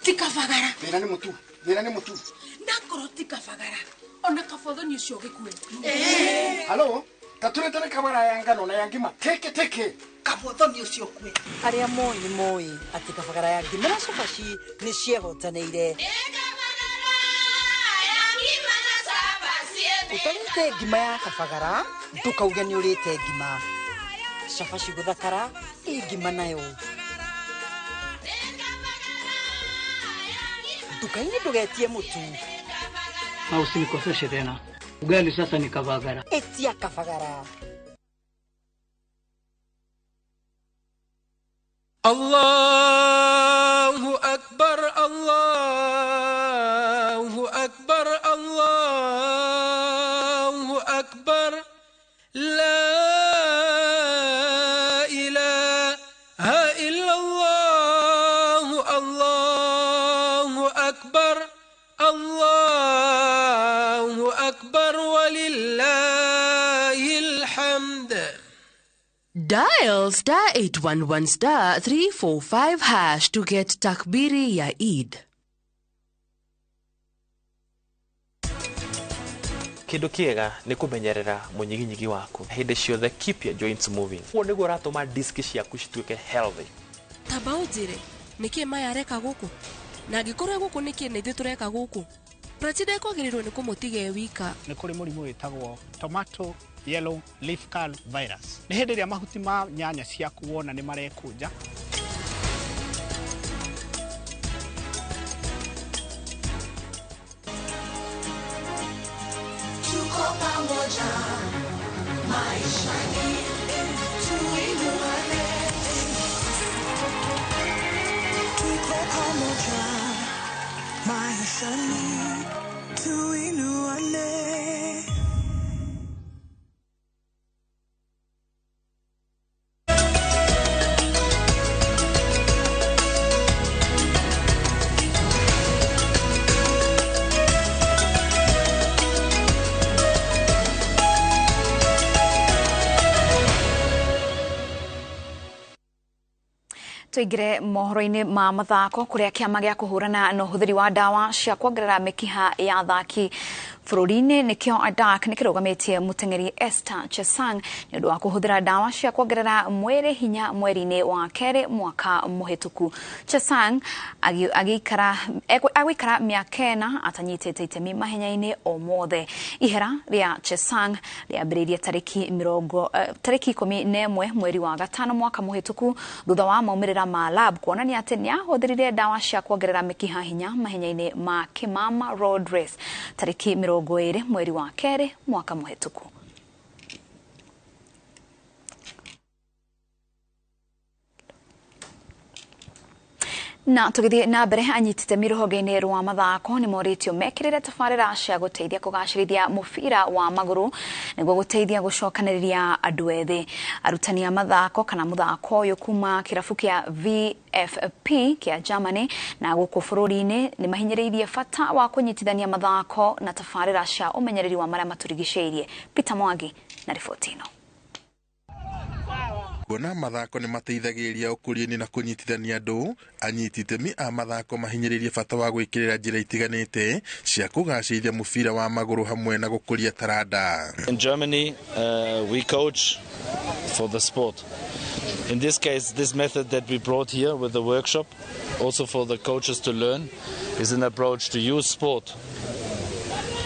Tikavagara. Thĩna nĩ mũtu. Thĩna nĩ mũtu. Ndakorwo tikavagara. Ona kabothoni ũcio gĩkue. Halo, taturetere kabara ya ngano na ya ngima. Teke teke. Kabothoni ũcio kue. Arĩa moĩ nĩ moĩ atĩ kabagara ya ngima na cabaci nĩ ciehotanĩire. Ũtarĩte ngima ya kabagara ndũkauge nĩ ũrĩte ngima. Cabaci gũthakara ĩ ngima nayo. Nduka-inĩ ndũgetie mũtu. Na usinikoseshe tena. Ugali sasa ni kabagara. Etia kabagara. Allahu Akbar, Allahu Akbar, Allahu أكبر لا إله إلا الله الله أكبر الله أكبر ولله الحمد. Dial star 811 star 345 hash to get Takbiri ya Eid. Kindu kiega ni kumenyerera munyiginyigi waku hindi ciothe, keep your joints moving. Uguo niguo uratuma disk ciaku cituike healthy. Tamba ũnjĩre nĩkĩ maya areka gũkũ, na angĩkorwo gũkũ nĩkĩ na ithuĩ tũreka gũkũ. Prachi ndekwagĩrĩirwo nĩ kũmũtiga e wika. Nĩ kũrĩ mũrimũ wĩtagwo tomato yellow leaf curl virus. Nĩ hĩndĩ ĩrĩa mahuti ma nyanya ciaku wona nĩ marekũnja. Tuko pamoja maishani, tuinuane. Tuko pamoja maishani, tuinuane. Tuingire mohoro-inĩ ma mathako kuria kiama gĩa kũhũrana na ũhũthĩri wa ndawa cia kuongerera mĩkiha ya athaki bũrũri-inĩ nĩkĩo ADAK nĩkĩrũgamĩtie mũteng'eri Esther Chesang nĩ ũndũ wa kũhũthĩra ndawa cia kuongerera mwĩrĩ hinya mweri-inĩ wa kerĩ mwaka mũhĩtũku. Chesang agĩikara mĩaka 4 atanyitĩte itemi mahenya-inĩ o mothe. Ihera rĩa Chesang rĩambĩrĩirie tarĩki 11 mweri wa gatano mwaka mũhĩtũku thutha wa maumĩrĩra ma lab kuonania atĩ nĩahũthĩrire ndawa cia kuongerera mĩkiha hinya mahenya-inĩ ma Kimama Road Race tarĩki 20 mweri wa kerĩ mwaka mũhĩtũku. Na tũgĩthiĩ na mbere, anyiti itemi rũhonge-inĩ rwa mathako nĩ morĩtio mekĩrĩre tabarĩra cia gũteithia kũgacĩrithia mũbira wa magũrũ nĩguo gũteithia gũcokanĩrĩria andũ ethĩ. Arutani a mathako kana mũthako ũyũ kuma kĩrabu kĩa VFP kĩa Germany na gũkũ bũrũri-inĩ nĩ mahinyĩrĩirie bata wa kũnyitithania mathako na tabarĩra cia ũmenyereri wa marĩa matũrigicĩirie. Peter Mwangi na riboti ĩno. Kuona mathako nĩ mateithagĩrĩria ũkũria-inĩ na kũnyitithania andũ, anyiti itemi a mathako mahinyĩrĩirie bata wa gwĩkĩrĩra njĩra itiganĩte cia kũgacĩrithia mũbira wa magũrũ hamwe na gũkũria taranda. In Germany, we coach for the sport. In this case, this method that we brought here with the workshop, also for the coaches to learn, is an approach to use sport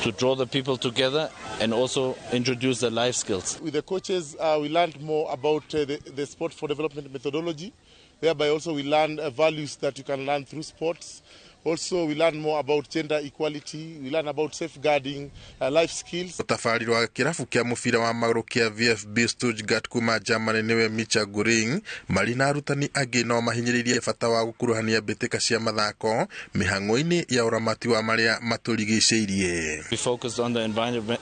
to draw the people together and also introduce the life skills. With the coaches, we learned more about the sport for development methodology. Thereby also we learned values that you can learn through sports. Also we learn more about gender equality, we learn about safeguarding, life skills. Mũtabarĩri wa kĩrabu kĩa mũbira wa magũrũ kĩa VfB Stuttgart kuma Germany nĩwe Micha Guring marĩ na arutani angĩ no mahinyĩrĩirie bata wa gũkuruhania mbĩtĩka cia mathako mĩhang'o-inĩ ya ũramati wa marĩa matũrigicĩirie. We focused on the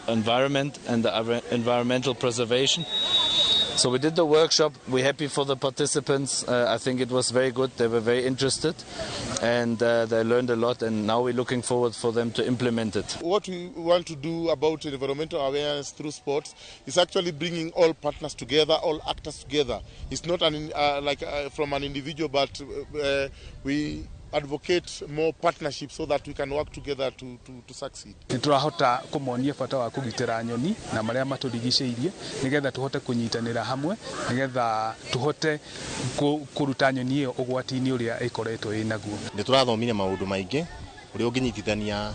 environment and the environmental preservation. So we did the workshop. We're happy for the participants. I think it was very good. They were very interested and they learned a lot, and now we're looking forward for them to implement it. What we want to do about environmental awareness through sports is actually bringing all partners together, all actors together. It's not from an individual, but we advocate more partnerships so that we can work together to succeed. Nĩtũrahota kũmonia bata wa kũgitĩra nyoni na marĩa matũrigicĩirie nĩgetha tũhote kũnyitanĩra hamwe nĩgetha tũhote kũruta nyoni ĩyo ũgwati-inĩ ũrĩa ĩkoretwo ĩ naguo. Nĩtũrathomire maũndũ maingĩ ũrĩa ũngĩnyitithania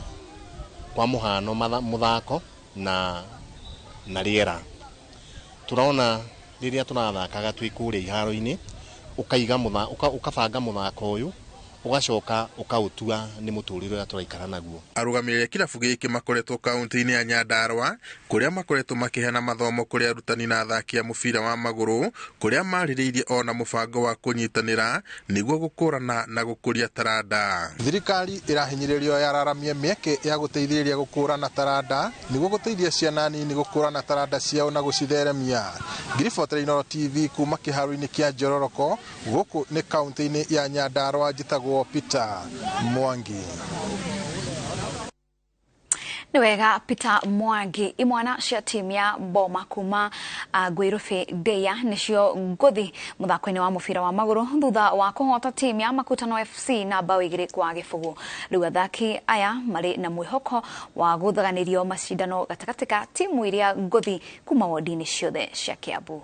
kwa mũhano mũthako na rĩera. Tũrona rĩrĩa tũrathakaga twĩ kũrĩa iharo-inĩ ũkaiga ũkabanga mũthako ũyũ Ũgacoka ũkaũtua nĩ mũtũrĩre ũrĩa tũraikara naguo. Arũgamĩrĩri a kĩrabu gĩkĩ makoretwo kaunti-inĩ ya Nyandarua kũrĩa makoretwo makĩheana mathomo kũrĩ arutani na athaki a mũbira wa magũrũ, kũrĩa marĩrĩirie ona mũbango wa kũnyitanĩra nĩguo gũkũrana na gũkũria taranda. Thirikari ĩrahinyĩrĩrio yararamie mĩeke ya gũteithĩrĩria gũkũrana taranda nĩguo gũteithia ciana nini gũkũrana taranda ciao na gũcitheremia. Ngiribotera Inooro TV kuma kĩharo-inĩ kĩa Njororoko gũkũ nĩ kaunti-inĩ ya Nyandarua, njĩtagwo Peter Mwangi. Nĩ wega Peter Mwangi. Imwana cia timu ya Boma kuma Ngwĩrũbĩ Ndeia nĩcio ngũthi mũthako-inĩ wa mũbira wa magũrũ thutha wa kũhota timu ya Makutano FC na bao 2-0. Rĩu athaki aya marĩ na mwĩhoko wa gũthaganĩrio macindano gatagatĩ ka timu iria ngũthi kuma wodi-inĩ ciothe cia Kiambu.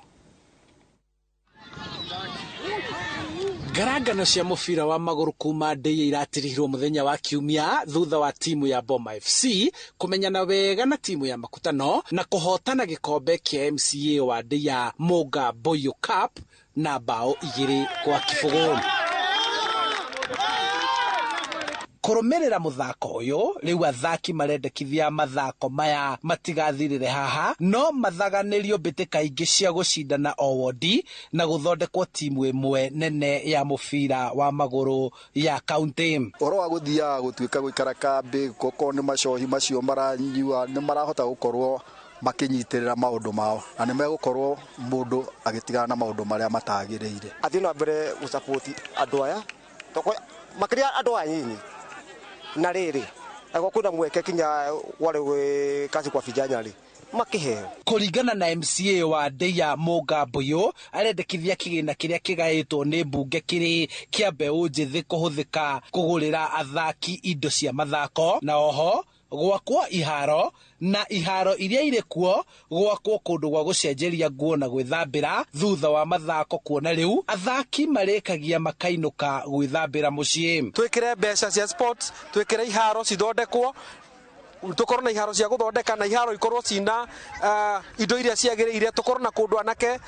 Ngarangano cia mũbira wa magũrũ kuma Ndeia iratirihirwo mũthenya wa Kiumia thutha wa timu ya Boma FC kũmenyana wega na timu ya Makutano na kũhotana gĩkombe kĩa MCA wa Ndeia Mũnga Mboyo Cup na bao 2-0. Kũrũmĩrĩra mũthako ũyũ rĩu athaki marendekithia mathako maya matigathirĩre haha no mathaganĩrio mbĩtĩka ingĩ cia gũcindana o wodi na gũthondekwo timu ĩmwe nene ya mũbira wa magũrũ ya kaunti. Ũhoro wa gũthiaga gũtuĩka gũikara kambĩ gũkorwo nĩ macohi macio maranyua nĩ marahota gũkorwo makĩnyitĩrĩra maũndũ mao na nĩ megũkorwo mũndũ agĩtigana na maũndũ marĩa matagĩrĩire. Athiĩ na mbere gũcapoti andũ aya makĩria andũ aya nyinyi na rĩrĩ agwo kwĩna mweke kinya wale kazi kwa vijana rĩ makĩheo. Kũringana na MCA wa Ndeia Mũnga Mbũyũ arendekithia kĩgĩna kĩrĩa kĩgaĩtwo nĩ mbunge kĩrĩ kĩa mbeũ njĩthĩ kũhũthĩka kũgũrĩra athaki indo cia mathako na oho gwakwo iharo na iharo iria irĩ kuo gwakwo kũndũ gwa gũcenjeria nguo na gwĩthambĩra thutha wa mathako kuona rĩu athaki marĩkagia makainũka gwĩthambĩra mũciĩ. Twĩkĩre mbeca cia sports, twĩkĩre iharo cithondekwo, tukorwo na iharo cia gũthondeka na iharo ikorwo cina indo iria ciagĩrĩire, tukorwo na kũndũ anake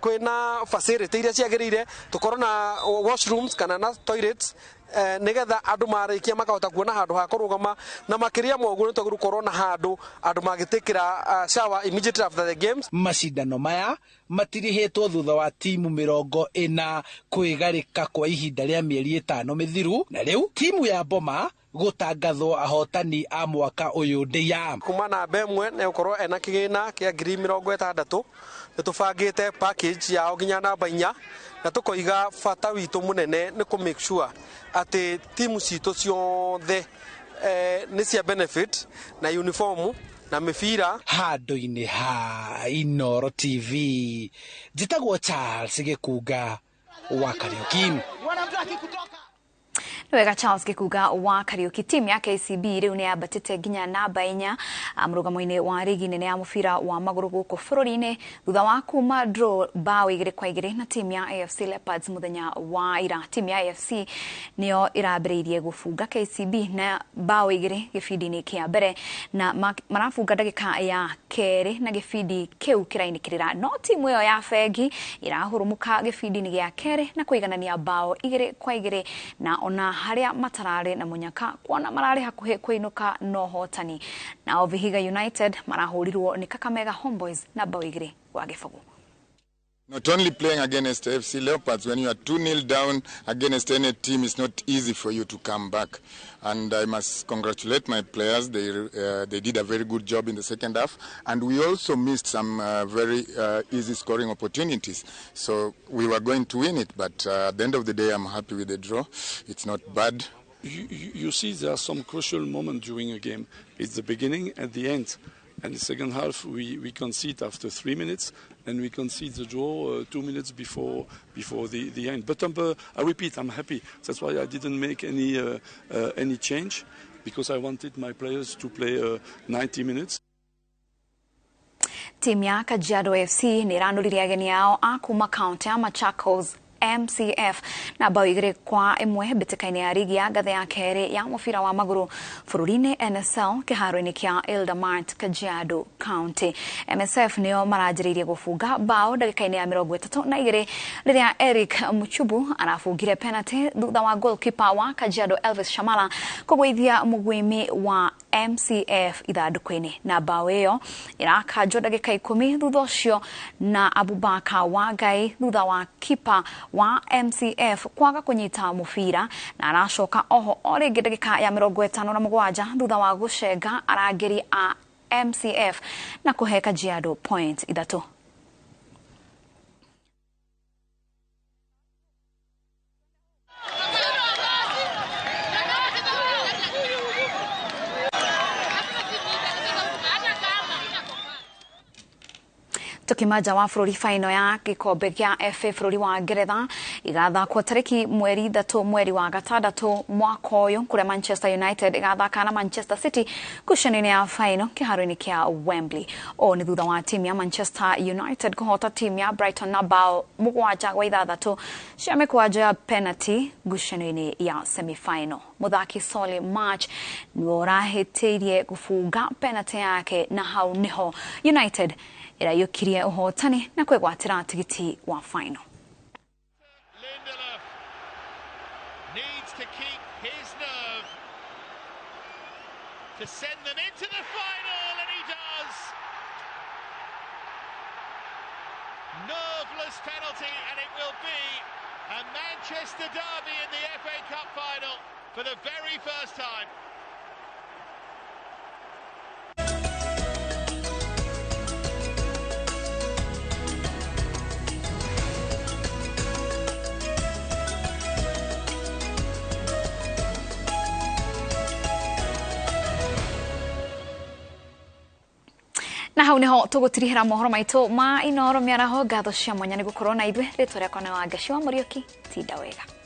kwĩna facility iria ciagĩrĩire, tukorwo na washrooms kana na toilets nigetha andũ marĩkia makahota kuona handũ ha kũrũgama, na makĩria ma ũguo nĩ twagĩrĩirwo gũkorwo na handũ andũ magĩtĩkĩra shower immediately after the games. Macindano maya matirihĩtwo thutha wa timu 40 kwĩgarĩka kwa ihinda rĩa mĩeri 5 mĩthiru, na rĩu timu ya Boma gũtangathwo ahotani a mwaka ũyũ Ndeia. Kuma namba ĩmwe nĩ gũkorwo ena kĩgĩna kĩa 60,000, nĩ tũbangĩte package yao nginya namba 4, na tũkoiga bata witũ mũnene nĩ kũ make sure atĩ timu citũ ciothe nĩ cia benefit na uniform na mĩbira. Handũ-inĩ ha Inooro TV njĩtagwo Charles Gĩkunga wa Kariuki. Wega Charles Gĩkunga wa Kariuki. Timu ya KCB rĩu nĩ yambatĩte nginya namba 4 mũrũgamo-inĩ wa rigi nene ya mũbira wa magũrũ gũkũ bũrũri-inĩ thutha wa kuma draw bao 2-2 na timu ya AFC Leopards mũthenya wa ira. Timu ya AFC nĩyo ĩrambĩrĩirie gũbunga KCB na bao 2 gĩbindi-inĩ kĩa mbere na marabunga ndagĩka ya kerĩ na gĩbindi kĩu kĩrainĩkĩrĩra, no timu ĩyo ya bengi ĩrahũrũmũka gĩbindi-inĩ gĩa kerĩ na kũiganania bao 2-2 na ona haria matararĩ na mũnyaka kuona mararĩ hakuhĩ kũinũka no hotani. Nao Vihiga United marahũrirwo nĩ Kakamega Homeboys na bao 2-0. Not only playing against FC Leopards, when you are 2-0 down against any team, it's not easy for you to come back. And I must congratulate my players. They did a very good job in the second half. And we also missed some very easy scoring opportunities. So we were going to win it, but at the end of the day, I'm happy with the draw. It's not bad. You see there are some crucial moments during a game. It's the beginning and the end. And the second half, we concede after 3 minutes, and we concede the draw 2 minutes before the end. But I repeat, I'm happy. That's why I didn't make any change, because I wanted my players to play 90 minutes. Timu ya Kajiado FC nĩ ĩranũrire ageni ao a kuma kaunti ya Machakos MCF na bao 2-1 mbĩtĩka-inĩ ya rigi ya ngathĩ ya kerĩ ya mũbira wa magũrũ bũrũri-inĩ NSL kĩharo-inĩ kĩa Eldamart Kajiado County. MSF nĩo maranjĩrĩirie gũbunga bao ndagĩka-inĩ ya 32 rĩrĩa Eric Muchubu arabungire penalty thutha wa goalkeeper wa Kajiado Elvis Shamala kũgũithia mũgwĩmi wa MCF ithandũkũ-inĩ na bao ĩyo ĩrakanjwo ndagĩka 10 thutha ũcio na Abubakar Wangai thutha wa kipa wa MCF kwaga kũnyita mũbira na aracoka oho o rĩngĩ ndagĩka ya 57 thutha wa gũcenga arangĩri a MCF na kũhe Kajiado point 3. Tukimaja wa bũrũri faino ya gĩkombe gĩa FA bũrũri wa Ngeretha igathakwo tarĩki mweri 3 mweri wa 6 mwaka ũyũ kũrĩa Manchester United igathaka na Manchester City ngucanio-inĩ ya faino kĩharo-inĩ kĩa Wembley. Ũũ nĩ thutha wa timu ya Manchester United kũhota timu ya Brighton na bao 7-6 cia mĩkwanjo ya penalty ngucanio-inĩ ya semi-final. Mũthaki Solly March nĩwe ũrahĩtĩirie gũbunga penalty yake na hau nĩho United ĩraiyũkirie ũhotani na kwĩgwatĩra tigiti wa final. Lindelof needs to keep his nerve to send them into the final, and he does. Nerveless penalty, and it will be a Manchester derby in the FA Cup final for the very first time. Na hau niho tũgũtirihĩra mohoro maitũ ma Inooro mĩaraho. Ngatho cia mwanya nĩ gũkorwo na ithuĩ. Rĩtwa rĩakwa nĩ Wangeci wa Mũriũki. Tinda wega.